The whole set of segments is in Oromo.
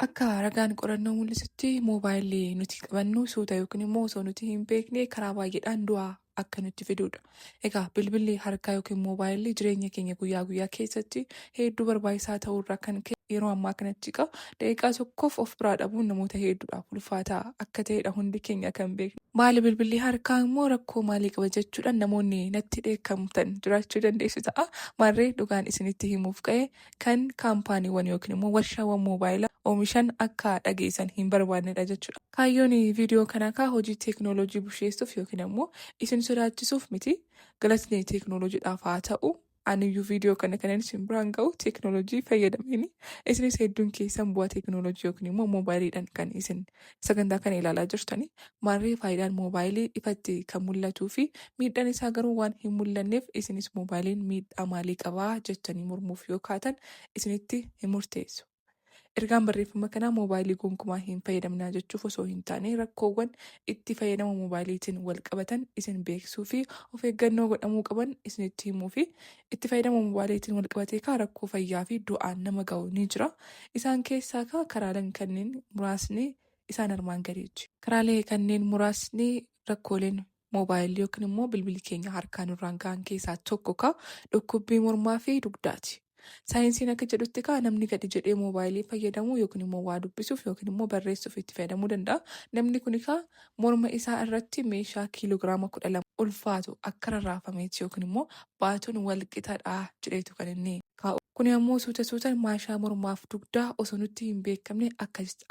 Akka ragaan qorannoo mul'isutti moobaayilli nuti qabannu suuta yookiin immoo osoo nuti hin beekne karaa baay'eedhaan du'aa akka nutti fidudha. Egaa bilbilli harkaa yookiin moobaayilli jireenya keenya guyyaa guyyaa keessatti hedduu barbaachisaa ta'uurraa kan ka'e yeroo ammaa kanatti egaa daqiiqaa tokkoof of biraa dhabuun namoota hedduudhaaf ulfaataa akka ta'edha hundi keenya kan beeknu. Maali bilbilli harkaa immoo rakkoo maalii qaba jechuudhaan namoonni natti dheekkamtan jiraachuu dandeessu ta'a. Maarree dhugaan isinitti himuuf ka'e kan kaampaaniiwwan yookiin immoo warshaawwan moobaayilaa oomishan akka dhageessan hin barbaannedha jechuudha. Kaayyoon viidiyoo kanaa kaa hojii teeknooloojii busheessuuf yookiin ammoo isin sodaachisuuf miti. Galatni teeknooloojiidhaaf haa ta'u. Aniyyuu viidiyoo kana kanan isin biraan ga'u teeknooloojii fayyadameeni. Isinis hedduun keessan bu'aa teeknooloojii yookiin immoo moobaayiliidhaan kan isin sagantaa kana ilaalaa jirtani. Maarree faayidaan moobaayilii ifatti kan mul'atuu fi miidhaan isaa garuu waan hin mul'anneef isinis moobaayiliin miidhaa maalii qabaa jettanii mormuuf yoo kaatan isinitti hin murteessu. Ergaan barreeffama kanaa moobaayilii gonkumaa hin fayyadamnaa jechuuf osoo hin taane rakkoowwan itti fayyadama moobaayiliitiin wal qabatan isin beeksisuu fi of eeggannoo godhamuu qaban isinitti himuu fi itti fayyadama moobaayiliitiin wal qabatee kaa rakkoo fayyaa fi du'aan nama ga'u ni jira. Isaan keessaa kaa karaaleen kanneen muraasni isaan armaan gadiiti. Karaalee kanneen muraasni rakkooleen moobaayilii yookiin immoo bilbilli keenya harkaa nurraan ga'an keessaa tokko kaa dhukkubbii mormaa fi dugdaati. Saayinsiin akka jedhutti kaa namni gadi jedhee moobaayilii fayyadamu yookiin immoo waa dubbisuuf yookiin immoo barreessuuf itti fayyadamuu danda'a. Namni kun kaa morma isaa irratti meeshaa kiiloogiraama 12 ulfaatu akka rarraafameeti yookiin immoo baatuun wal qixadha jedheetu kan inni kaa'u. Kuni ammoo suuta suutaan maashaa mormaaf dugdaa osoo nutti hin beekamne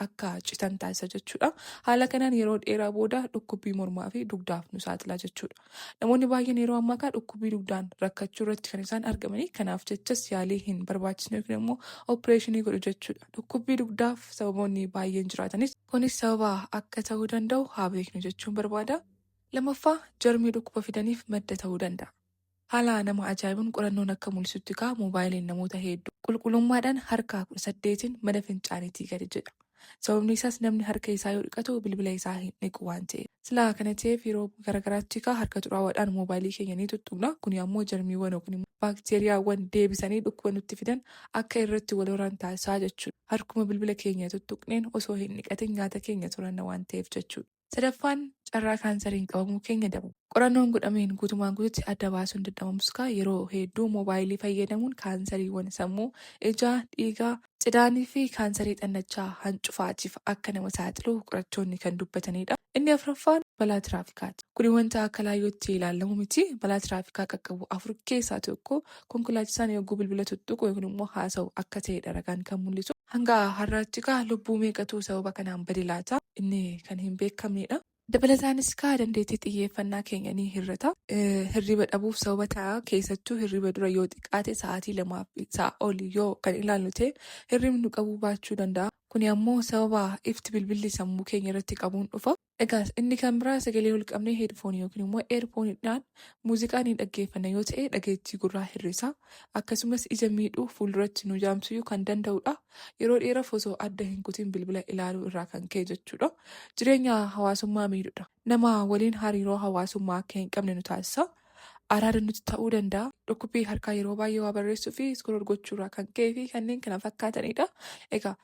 akka citan taasisa jechuudha. Haala kanaan yeroo dheeraa booda dhukkubbii mormaa fi dugdaaf nu saaxila jechuudha. Namoonni baay'een yeroo ammaa kana dhukkubbii dugdaan rakkachuu irratti kan isaan argamanii kanaaf jechas yaalii hin barbaachisne yookiin immoo opereeshinii godhu jechuudha. Dhukkubbii dugdaaf sababoonni baay'een jiraatanis kunis sababa akka ta'uu danda'u haa beeknu jechuun barbaada. Lammaffaa, jarmii dhukkuba fidaniif madda ta'uu danda'a. Haala nama ajaa'ibuun qorannoon akka mul'isutti kaa moobaayiliin namoota hedduu qulqullummaadhaan harka 18n mana fincaaniitii gadi jedha. Sababni isaas namni harka isaa yoo dhiqatu bilbila isaa hin dhiqu waan ta'eef. Silaa kana ta'eef yeroo garagaraatti kaa harka xuraawaadhaan moobaayilii keenya ni tuttuqna. Kuni ammoo jarmiiwwan yookiin immoo baakteeriyaawwan deebisanii dhukkuba nutti fidan akka irratti wal horan taasisaa jechuudha. Harkuma bilbila keenya tuttuqneen osoo hin dhiqatin nyaata keenya soranna waan ta'eef jechuudha. Sadaffaan, carraa kaansariin qabamuu keenya dabala. Qorannoon godhameen guutumaan guututti adda baasuun dadhabamus kaa yeroo hedduu moobaayilii fayyadamuun kaansariiwwan sammuu, ijaa, dhiigaa, cidaanii fi kaansarii xannachaa hancufaatiif akka nama saaxilu qorattoonni kan dubbatanidha. Inni afraffaan balaa tiraafikaati. Kuni wanta akka laayyootti ilaallamu miti. Balaa tiraafikaa qaqqabu afur keessaa tokko konkolaachisaan yogguu bilbila tuttuqu yookiin immoo haasa'u akka ta'edha ragaan kan mul'isu. Hanga har'aatti kaa lubbuu meeqatu sababa kanaan bade laata? Inni kan hin beekamnedha. Dabalataanis kaa dandeettii xiyyeeffannaa keenya ni hir'ata. Hirriba dhabuuf sababa ta'a. Keessattuu hirriba dura yoo xiqqaate sa'aatii lamaaf isaa ol yoo kan ilaallu ta'e hirribni nu qabuu baachuu danda'a. Kuni ammoo sababa ifti bilbilli sammuu keenya irratti qabuun dhufa. Egaa inni kan biraa sagalee ol qabnee heedfoonii yookiin immoo eerfooniidhaan muuziqaa ni dhaggeeffanna yoo ta'e dhageettii gurraa hir'isa. Akkasumas ija miidhuu fuulduratti nu jaamsuyyuu kan danda'udha. Yeroo dheeraaf osoo adda hin kutin bilbila ilaaluu irraa kan ka'e jechuudha. Jireenya hawaasummaa miidhudha. Nama waliin hariiroo hawaasummaa akka hin qabne nu taasisa. Araada nutti ta'uu danda'a. Dhukkubbii harkaa yeroo baay'ee waa barreessuu fi iskrool gochuurraa kan ka'ee fi kanneen kana fakkaatanidha. Egaa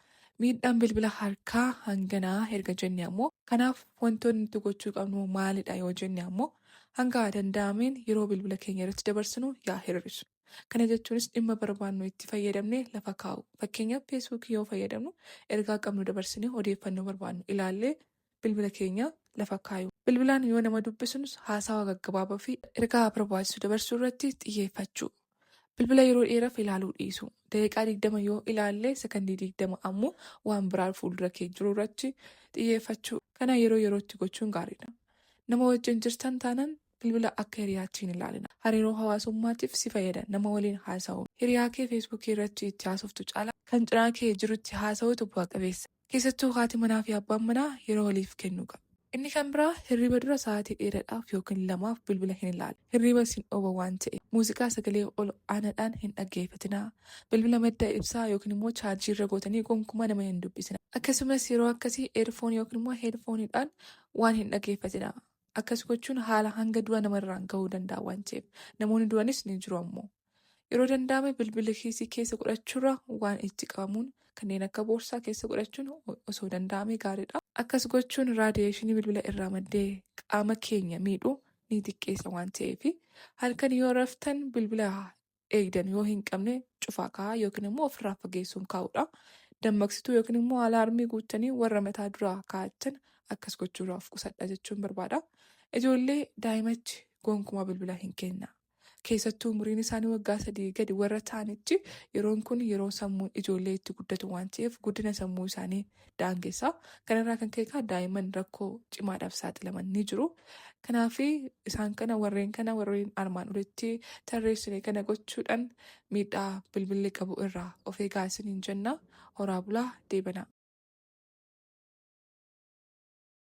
miidhaan bilbila harkaa hanganaa erga jenne ammoo kanaaf wantoonni nuti gochuu qabnu maalidha yoo jenne ammoo hanga danda'ameen yeroo bilbila keenya irratti dabarsinu yaa hir'isu. Kana jechuunis dhimma barbaannu itti fayyadamnee lafa kaa'u. Fakkeenyaaf feesbuukii yoo fayyadamnu ergaa qabnu dabarsinee odeeffannoo barbaannu ilaallee bilbila keenya lafa kaayu. Bilbilaan yoo nama dubbisnus haasawa gaggabaabaa fi ergaa barbaachisu dabarsuu irratti xiyyeeffachuu. Bilbila yeroo dheeraaf ilaaluu dhiisuu. Daqiiqaa 20 yoo ilaalle sekondii 20 ammoo waan biraa fuuldura kee jiru irratti xiyyeeffachuu. Kana yeroo yerootti gochuun gaariidha. Nama wajjin jirtan taanan bilbila akka hiriyaatti hin ilaalina. Hariiroo hawaasummaatiif si fayyada nama waliin haasa'uun. Hiriyaa kee feesbuukii irratti itti haasoftu caalaa kan cinaa kee jirutti haasa'utu bu'a qabeessa. Keessattuu haati manaa fi abbaan manaa yeroo waliif kennuu qabu. Inni kan biraa hirriba dura sa'aatii dheeradhaaf yookiin lamaaf bilbila hin ilaalin. Hirriba isin dhowwa waan ta'eef. Muuziqaa sagalee ol aanaadhaan hin dhaggeeffatinaa. Bilbila madda ibsaa yookiin immoo chaarjii irra gootanii gonkumaa nama hin dubbisinaa. Akkasumas yeroo akkasii earphone yookiin immoo headphone dhaan waan hin dhaggeeffatinaa. Akkas gochuun haala hanga du'a namarraan gahuu danda'a waan ta'eef. Namoonni du'anis ni jiru ammoo. Yeroo danda'ame bilbila kiisii keessa godhachuurra waan itti qabamuun Kanneen akka boorsaa keessa godhachuun osoo danda'ame gaariidha. Akkas gochuun raadiyeeshinii bilbila irraa maddee qaama keenya miidhu ni xiqqeessa waan ta'eef, halkan yoo raftan bilbila eegdan yoo hin qabne cufaa kaa'aa yookiin immoo ofirraa fageessuun kaa'uudha. Dammaqsituu yookiin immoo alaarmii guuttanii warra mataa duraa kaa'achan akkas gochuurraa of qusadha jechuun barbaada. Ijoollee daa'imachi gonkumaa bilbila hin kenna. Keessattuu umuriin isaanii waggaa 3 gadi warra ta'anitti yeroon kun yeroo sammuun ijoollee itti guddatu waan ta'eef guddina sammuu isaanii daangessa. Kanarraa kan ka'e egaa daa'imman rakkoo cimaadhaaf saaxilaman ni jiru. Kanaaf isaan kana warreen kana warreen armaan olitti tarreessine kana gochuudhaan miidhaa bilbilli qabu irraa of eegaa isiniin jenna. Horaa bulaa deebanaa.